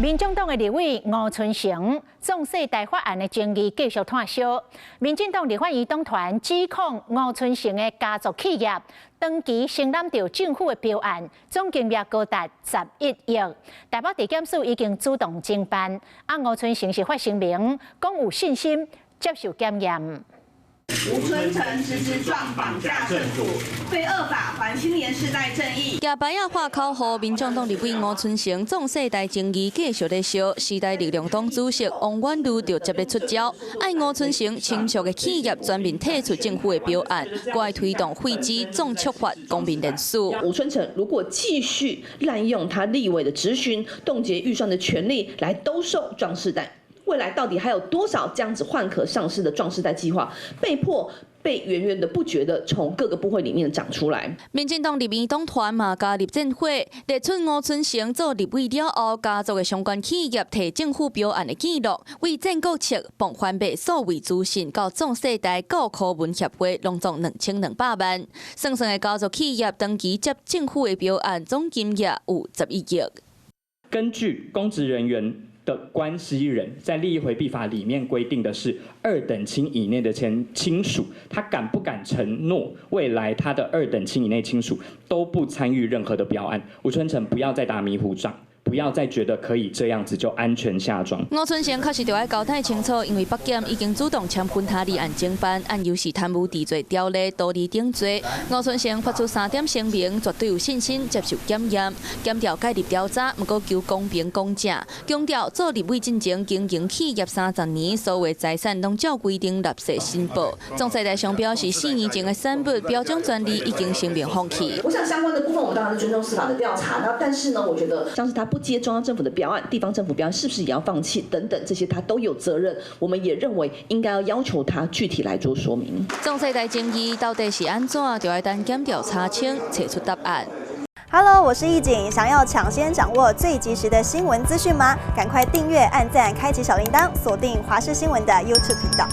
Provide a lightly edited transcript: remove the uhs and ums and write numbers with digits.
民眾黨的立委吳春成壯世代法案的爭議繼續湠燒。民進黨立法院黨團指控吳春成的家族企業長期承攬著政府的標案，總金額高達11億。台北地檢署已經主動偵辦，啊，吳春成是發聲明，講有信心接受檢驗。吳春成實質狀綁架政府，被惡法還青年世代正義。舉牌仔喊口號，民眾黨立委吳春成壯世代爭議繼續咧燒，時代力量黨主席王婉諭就接咧出招，愛吳春成親屬的企業全面退出政府的標案，閣愛推動廢止壯促法公民連署。吳春成如果繼續濫用他立委的質詢、凍結預算的權力來兜售壯世代，未來到底還有多少這樣子換殼上市的壯世代計劃，被迫被源源的不絕的從各個部會裡面長出來？民進黨立院黨團嘛加入戰火，列出吳春成做立委了後，家族的相關企業提政府標案的記錄，為戰國策、磅翻賣數位資訊到壯世代教科文協會，攏總2200萬。算算的家族企業長期接政府的標案，總金額有11億。根據公職人員的關係人，在利益迴避法裡面規定的是二等親以內的親親屬，他敢不敢承諾未來他的二等親以內親屬都不參與任何的標案？吳春成不要再打迷糊仗，不要再覺得可以這樣子就安全下莊。吳春成確實著愛交代清楚，因為北檢已經主動簽分他立案偵辦，案由是貪污治罪條例多厘定罪。吳春成發出三點聲明，絕對有信心接受檢驗，檢調介入調查，毋過求公平公正，強調做立委進前經營企業30年，所有財產攏照規定納稅申報。壯世代商標是4年前的產物，標準專利已經聲明放棄。我想相關的部分，我們當然是尊重司法的調查。那但是呢，我覺得像是他不接中央政府的標案，地方政府標案是不是也要放棄？等等，這些他都有責任。我們也認為應該要要求他具體來做說明。壯世代爭議到底是按怎？就愛等檢調查清，揣出答案。 Hello，我是易景，想要搶先掌握最及時的新聞資訊嗎？趕快訂閱、按讚、開啟小鈴鐺，鎖定華視新聞的 YouTube 頻道。